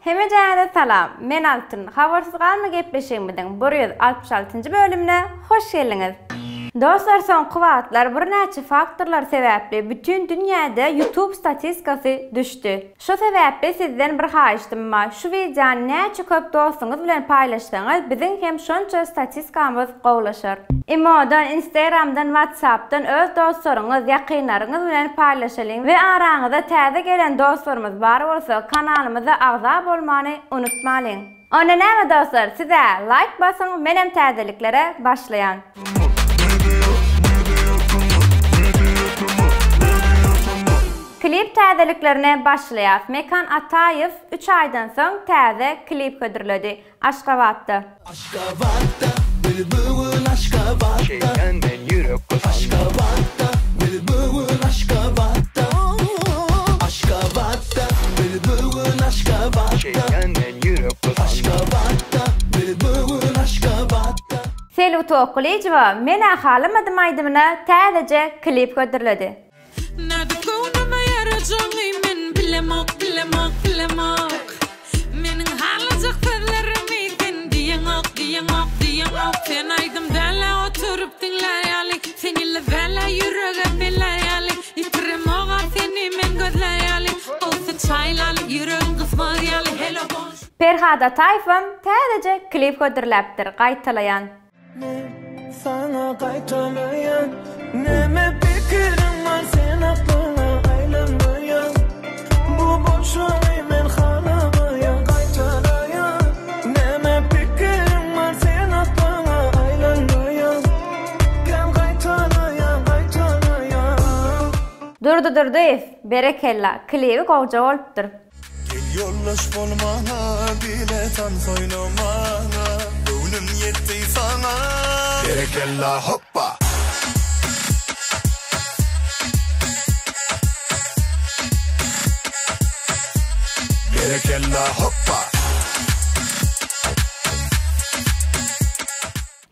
Hemejäňize salam, men Altyn, Habarsyz galma gepleşigimiziň 166-njy bölümine hoş geldiňiz! Dostlar soňky wagtlar birnäçe faktorlar sebäpli bütin dünýäde YouTube statistikasy düşdi. Şo sebäpli sizden bir haýyştym bar, şu wideony näçe köp dostuňyz bilen paýlaşsaňyz biziň hem şonça statiskamyz gowlaşar. Imodan, Instagramdan, Whatsappdan öz dostlaryňyz, ýakynlaryňyz bilen paýlaşalyň we araňyza täze gelen dostlarymyz bar bolsa kanalymyza agza bolmany unutmalyň. Onda näme dostlar sizä laýk basyň menem täzeliklere başlaýan. Klip täzeliklerine başlaýas. Mekan Ataýew üç aýdan soň täze klip hödürledi. Aşgabatda. Aşgabatda biz bu gün Aşgabatda Şeýtan men ýürek gysan. Aşgabatda biz bu gün Aşgabatda Aşgabatda biz bu gün Aşgabatda Şeýtan men ýürek gysan. Aşgabatda biz bu gün Aşgabatda. Selbi Tokgulyjowa Men-ä halamadym aýdymyna täzeje klip hödürledi. Nädip göwnüme ýarajagyňy men bilemok, bilemok, bilemok. Meniň halajak sözlerimi sen diýeňok, diýeňok, diýeňok. Sen aýdym däl-ä oturyp diňlär ýaly, Sen ýyldyz däl-ä ýürege bellär ýaly, Ýitiremog-a seni men gözlär ýaly, Gowsy çaýlaly ýüregiň gysmaz ýaly, Hello boş. Perhat Ataýewem täzeje klip hödürläpdir, gaýtalaýan. Men saňa gaýtalaýan Näme pikiriň bar sen aklyňa aýlanmaýan Bu bolşuňy men halamaýan gaýtalaýan Näme pikiriň bar sen aklyňa aýlanmaýan Kän gaýtalaýan gaýtalaýan Durdy Durdyýew, berekella, klibi gowja bolupdyr. Gel ýoldaş bol maňa bile tans oýnamaga Göwnüm ýetdi saňa Berekella hopba. Berekella hopba.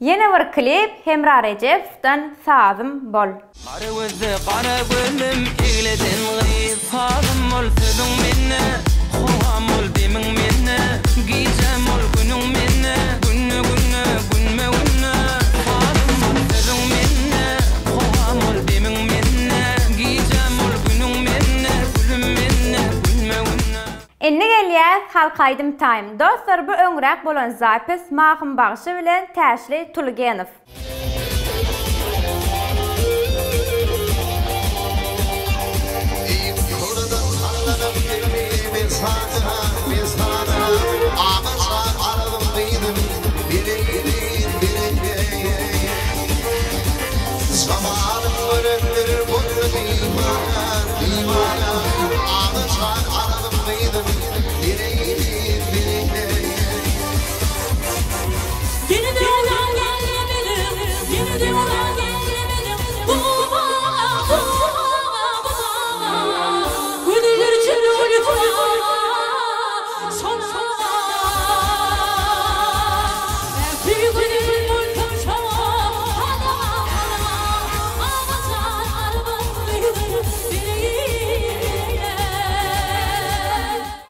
Ýene bir klip Hemra Rejepowdan Sazym bol. Gara gözde gara gözüm egleden gyz Sazym bol sözüň mende Howam bol demiň mende Gijäm bol günüň mende Günde günde günme günde Sazym bol sözüň mende Howam bol demiň mende Gijäm bol günüň mende Gülüm mende günme günde. Indi gelýäs halk aýdym time. Dostlar bu öňräk bolan zapis Mahym bagşy bilen Täşli Tulugenow.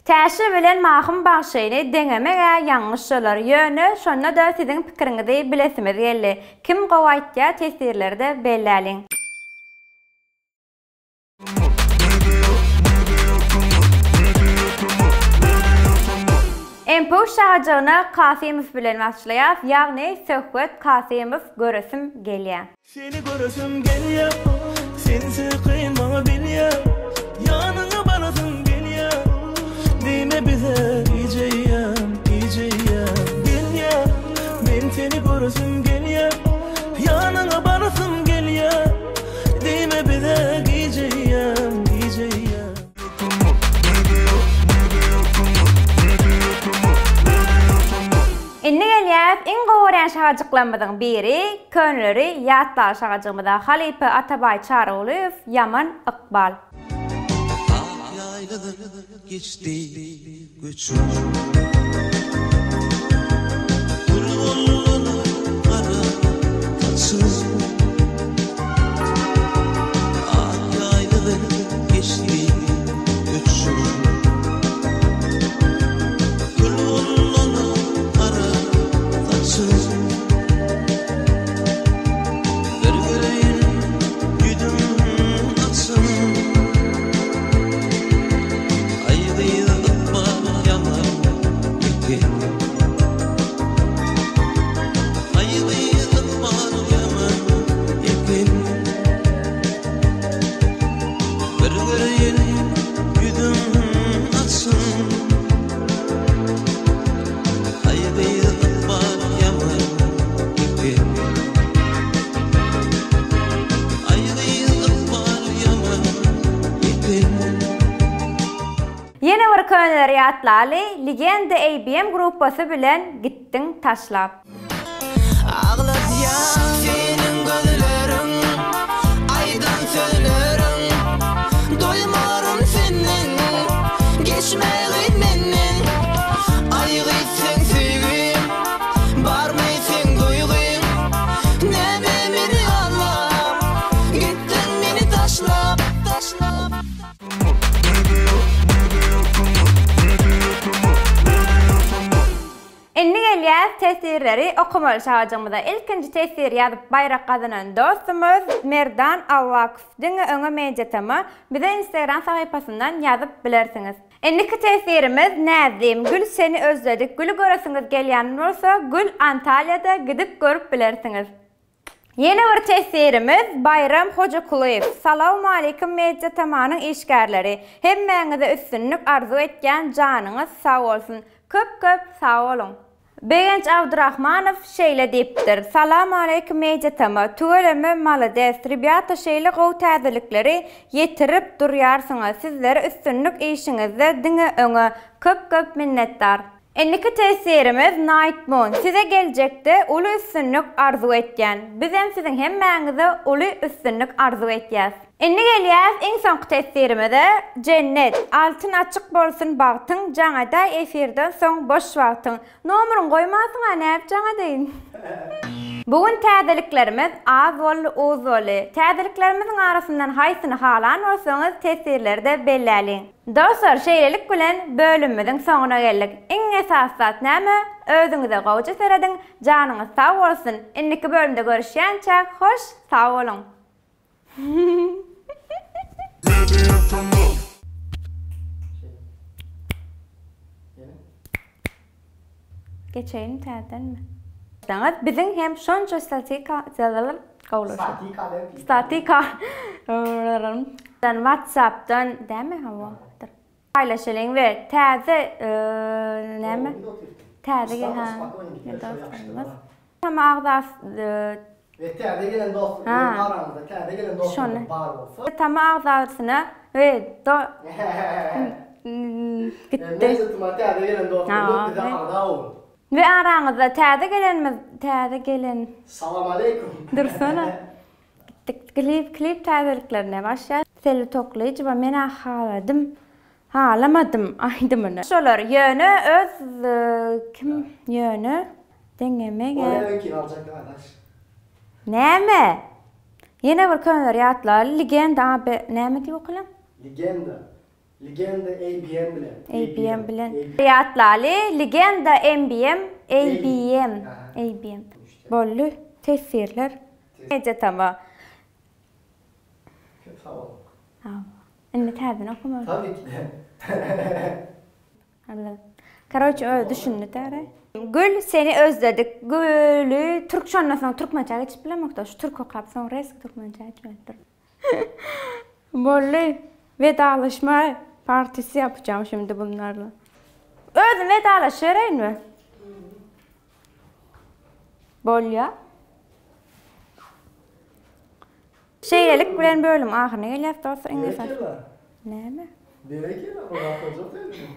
Täşli bilen Mahym bagşyny deňemeg-ä ýalňyş bolar, ýöne şonda-da siziň pikiriňizi bilesimiz geldi. Kim gowy aýtýa teswirlerde belläliň. MPU şagajygyna Kasymow bilen başlaýas, ýagny Söhbet Kasymow göresim gelýä. Seni göresim gelýä, sensiz kyn maňa bilýä, Ýanyňa barasym gelýä, diýme bize gijeýem, gijeýem Gelýä, men seni göresim gelýä, ýanyňa barasym gelýä, Diýme bize gijeýem, gijeýem. Indi gelýäs iň gowy görýän şagajyklarymyzyň biri, köneleri ýatlaly şagajygymyza halypa Atabaý Çarygulyýew Ýaman ykbal. Ak ýaýladan geçdi göçüm. Gül boldy gara saçym. Ak ýaýladan geçdi göçüm. ýatlaly Legenda ABM gruppasy bilen Gitdiň taşlap. Agladýan seniň gözleriň, aýdan sözleriň, Doýmaryn senden, geçmegin menden. Aý gyz seň söýgim, barmy seň duýgyň, Näme meni aldap, gitdiň meni taşlap, taşlap. Indi gelýäs teswirleri okamaly çagajygymyza. Ilkinji teswir ýazyp baýrak gazanan dostumyz Merdan Allakow diňe öňe mediatama bize instagram sahypasyndan ýazyp bilersiňiz. Indiki teswirimiz Näzlim Gül seni özledik Güli göresiňiz gelýän bolsa Gül Antalýada gidip görüp bilersiňiz. Ýene bir teswirimiz Baýram Hojakulyýew Salawmaleýkim Media Tamanyň işgärleri hemmäňize üstünlik arzuw etýän janyňyz sag bolsun köp köp sag boluň. Begenç Abdurahmanow şeýle diýipdir, Salamaleýkim Media Tama tüweleme malades rebýata şeýle gowy täzelikleri ýetirip durýarsyňyz sizlere üstünlik işiňizde diňe öňe köp köp minnetdar. Indiki teswirimiz Night Moon size geljekde uly üstünlik arzuw etýän. Bizem siziň hemmäňize uly üstünlik arzuw etýäs. Indi gelýäs iň soňky teswirimize Jennet, altyn açyk bolsun bagtyň jaň edäý efirden soň boş wagtyň. Nomeryňy goýmansyňa nädip jaň edeýin. Bu gün täzeliklerimiz az boldy uz boldy. Täzeliklerimiziň arasyndan haýsyny halan bolsaňyz teswirlerde belläliň. Dostlar şeýlelik bilen bölümimiziň soňuna geldik. Iň esasy zat näme? Özüňize gowja serediň, janyňyz sag bolsun. Indiki bölümde görüşýänçäk hoş sag boluň. Geçeýin täzedenmi? Biziň hem şonça statika Statika WhatsAppdan dämi hawa. Paýlaşalyň we täze näme? Täze ha. Tama agzasy we täze gelen dostlar, araňyzda täze gelen dostlar bar bolsa. Tama agzasyna we do gitdi. Täze gelen dostlar bize agza boluň. We araňyzda täze gelenimiz täze gelen. Salam aleýkum. Dursana. Gitdik klip klip täzeliklerine başlaýas. Selbi Toklyjowa menä haladym halamadym aýdymyny. Şolar ýöne öz kim ýöne deňeme gel. Ol öňkini aljak gardaş. Näme? Ýene bir köneleri ýatlaly legenda AB näme diýip okalýaň? Legenda. Legenda ABM bilen. ABM bilen. Ýatlaly Legenda MBM ABM ABM. Boldy. Teswirler. Eje tama. Köp sag boluň. Sag bol. Indi täzeden okamaly. Tabii ki de. Karoçe özi düşündi täre. Gül seni özledik. Güli türk şondan soň türkmençä geçip bilemokda şu türk okap soň reski türkmençä geçmelidir. Boldy. Vedalaşma partisi yapacağım şimdi bunlarla. Özüm vedalaşybereýinmi? Bolýa. Şeýlelik bilen bölüm ahyryna gelýäs dostlar. Iň esasy. Näme? Berekella, o zatlar çok sevdim.